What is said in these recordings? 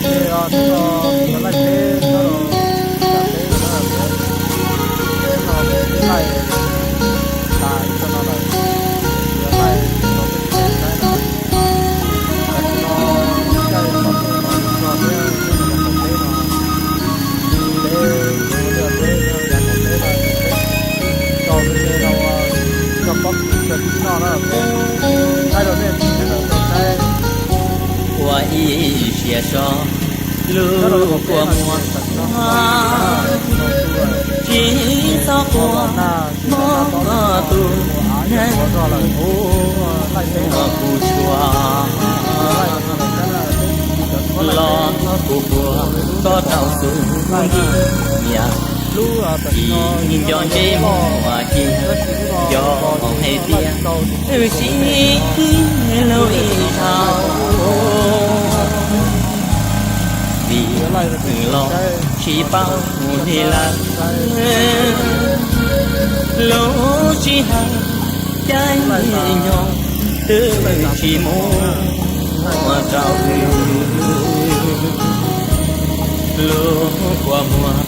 Ces hnub no yuav laij teb nyob rau yav teb no na, teb no nws twb laij tas ib co no lawm, yuav laij rau peb tsis saib no. Tam sim no caij tau mus no txog peb nyob rau yav qaum teb no, teb, teb, yav qaum teb no, tau me me rau coj pob kws coj tib noj na, saib rau nej tsis saib. Ua ib siab so lub kua muag, tsis txhob quaj mob tus neeg kuv tshua. Los kuv puag koj rau xub ntiag, tsis nco ntsej muag cia, nco hais tias wb sib hlub ib zaug. Vim los tsis paub li lawm, lub sij hawm caij nyoog twb tsis muaj rau wb lub kua muag.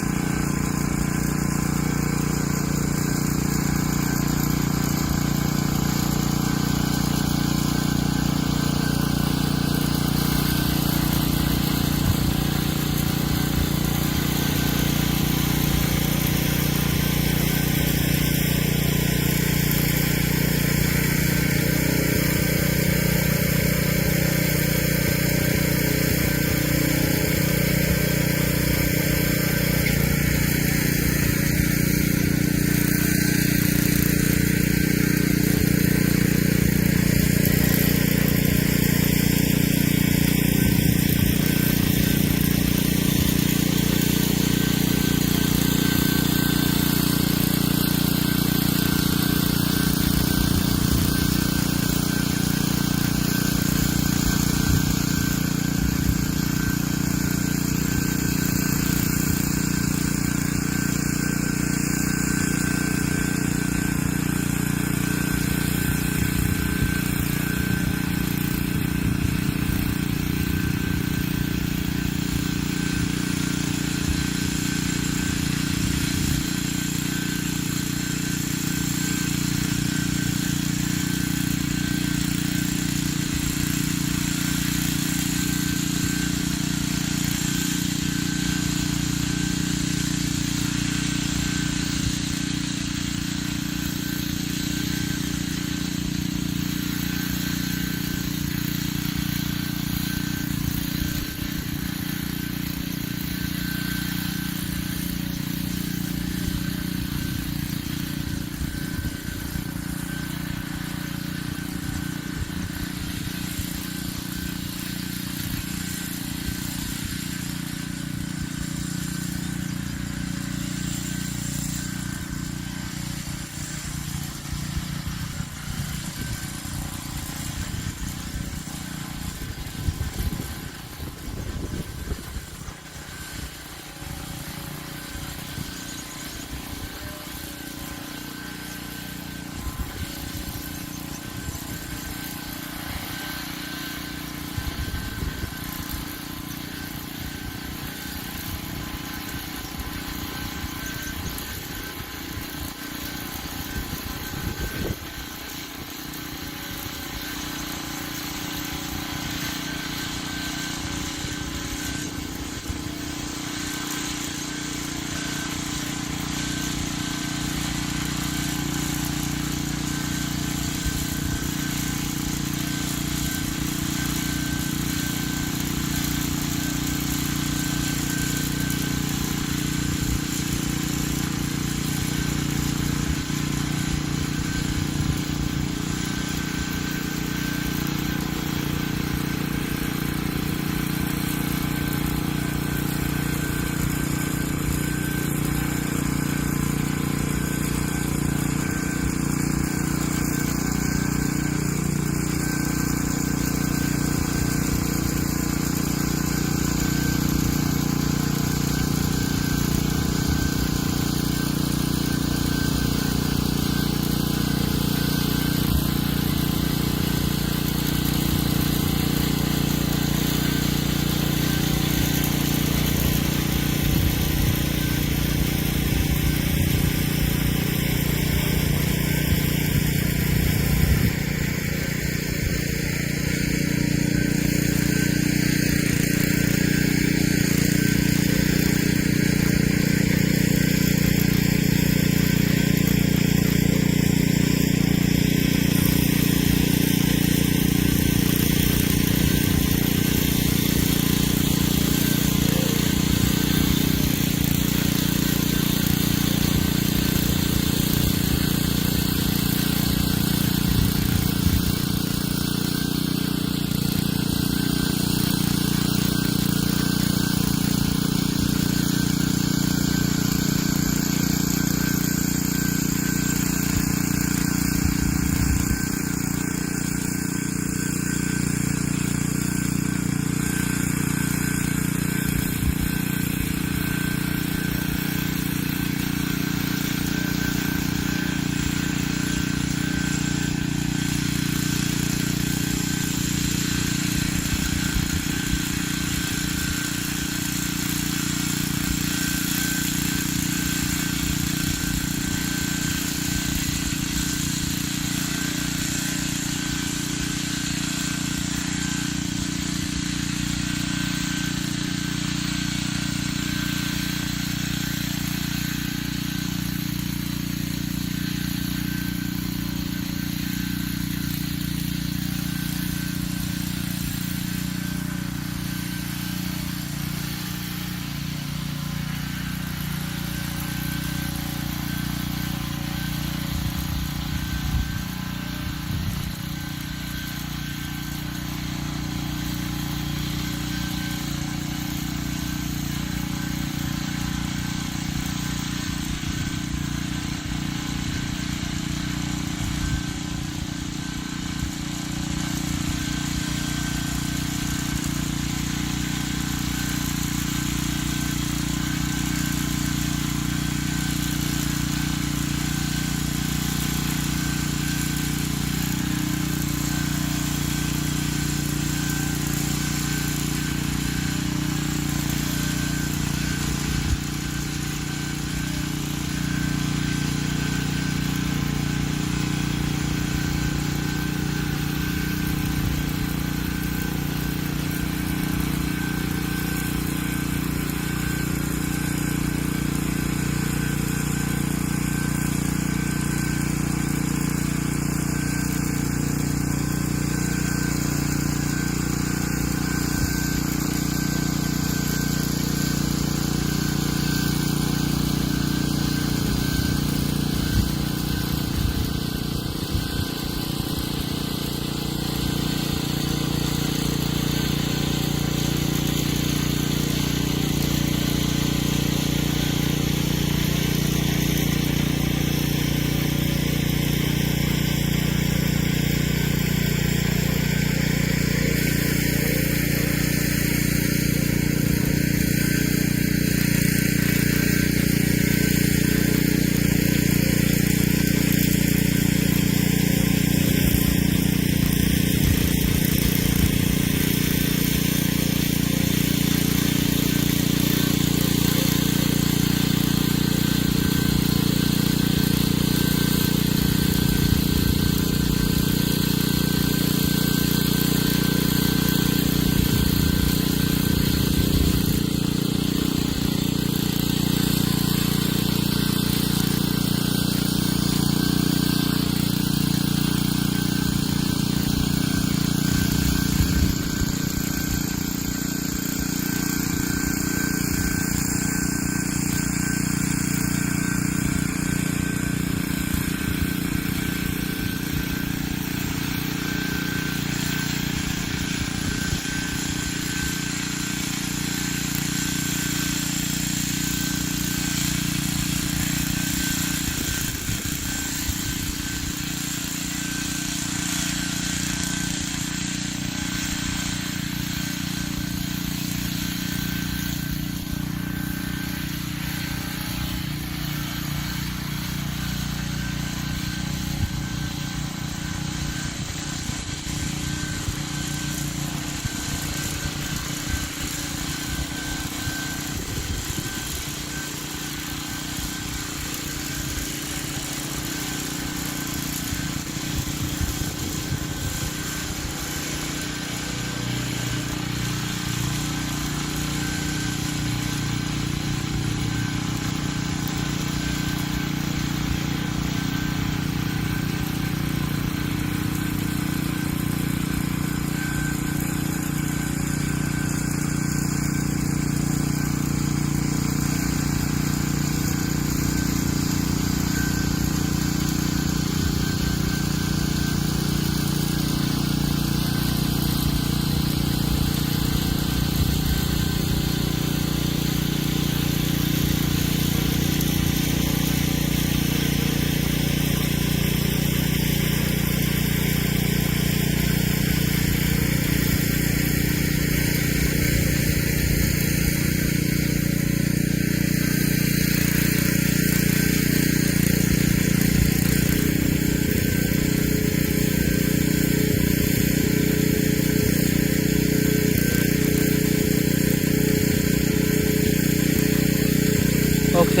Ok,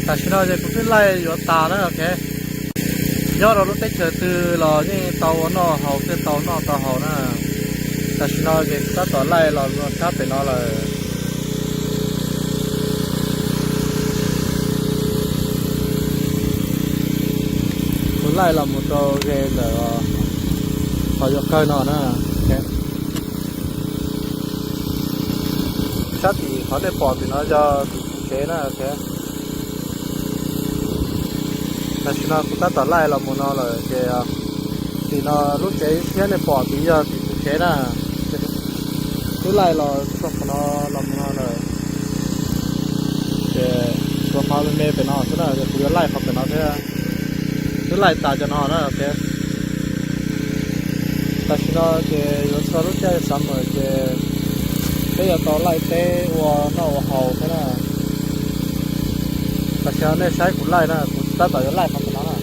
tam sim no ces kuv twb laij yuav tas na, ok. Nyob rau lub teb chaws twg los yeej tau ua noj haus thiab tau noj tau haus na. Tam sim no ces kuv tab tom laij los mus sab pem no lawm. Kuv laij los mus rau ze ntawm qhov yuav kawg no na. Sab tim qhov nej pom tim no yog tim kuv tsev na. Tam sim no kuv tab tom laij los mus no lawm ces tim no lub tsev thiab nej pom tim yog tim kuv tsev na. Twb laij los txog qhov no los mus no lawm. Ces tshuav qhov me me pem no xwb na, ces kuv yuav laij qhov pem no thiab. Twb laij tas cov no na, ok. Tam sim no ces yuav txog lub caij summer ces peb yuav tau laij teb ua noj ua haus thiab na. Tam sim no nej saib kuv laij na, kuv tab tom yuav laij qhov pem no na.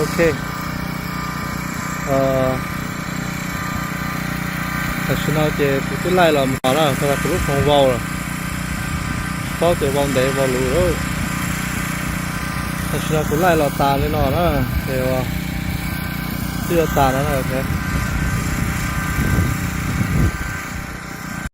Ok, tam sim no ces kuv twb laij los mus no na, txog kuv lub foos vau lawm, paub tias vau ntev vau luv lawm. Tam sim no kuv laij los tas li no na, ces twb yuav tas no na.